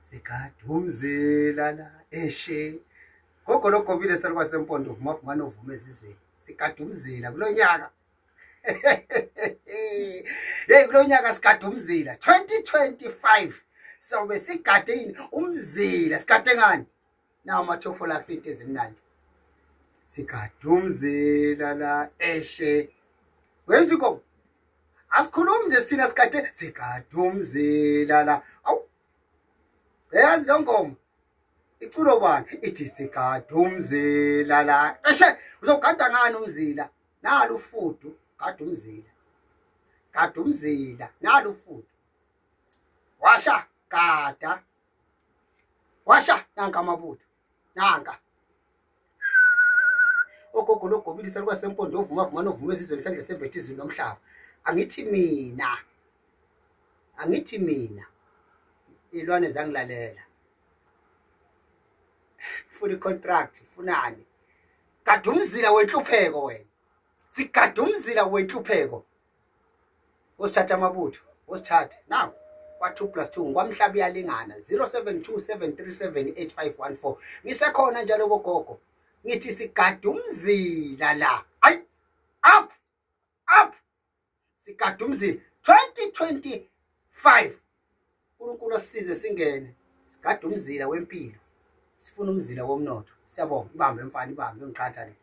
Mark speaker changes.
Speaker 1: Sigada umzila la eshe. Gogo logobile salukwasempondo vuma vuma novuma ezizweni. Sigada umzila kulonyaka. Hey, kulonyaka sigada umzila 2025. Sobe sigade yini umzila? Sigade ngani? Nawo amathofolax, into ezimnandi. Sigada umzila la eshe. Weziko asikhulumi nje sithina, sigade, sigada umzila la. Awu, yazi lo ngoma iculo bani? Ithi sigada umzila la eshe. Uzogada ngani umzila? Nalo ufudu, gada umzila, gada umzila, nalo ufudu. Washa, gada, washa. Nanka amabutho, nanka ogogo logobile salukwasempondo ovuma vuma novuma ezizweni, isandla sembethe izulu nomhlaba. Angithi mina, angithi mina, ilwane zangilalela. Funa i-contract, funani? Gada umzila wenhlupheko wena. Sigada umzila wenhlupheko. Osithatha amabutho, osithathe naku kwa-2 plus 2 ngwamhlaba uyalingana. 072 737 8514. Ngisekhona njalo bogogo, ngithi sigada umzila la. Ayi, up up, sigada umzila 2025. uNkulunkulu asisize singene, sigada umzila wempilo, sifuna umzila womnotho. Siyabonga. Ibambe mfana, ibambe, ngiqhatha le.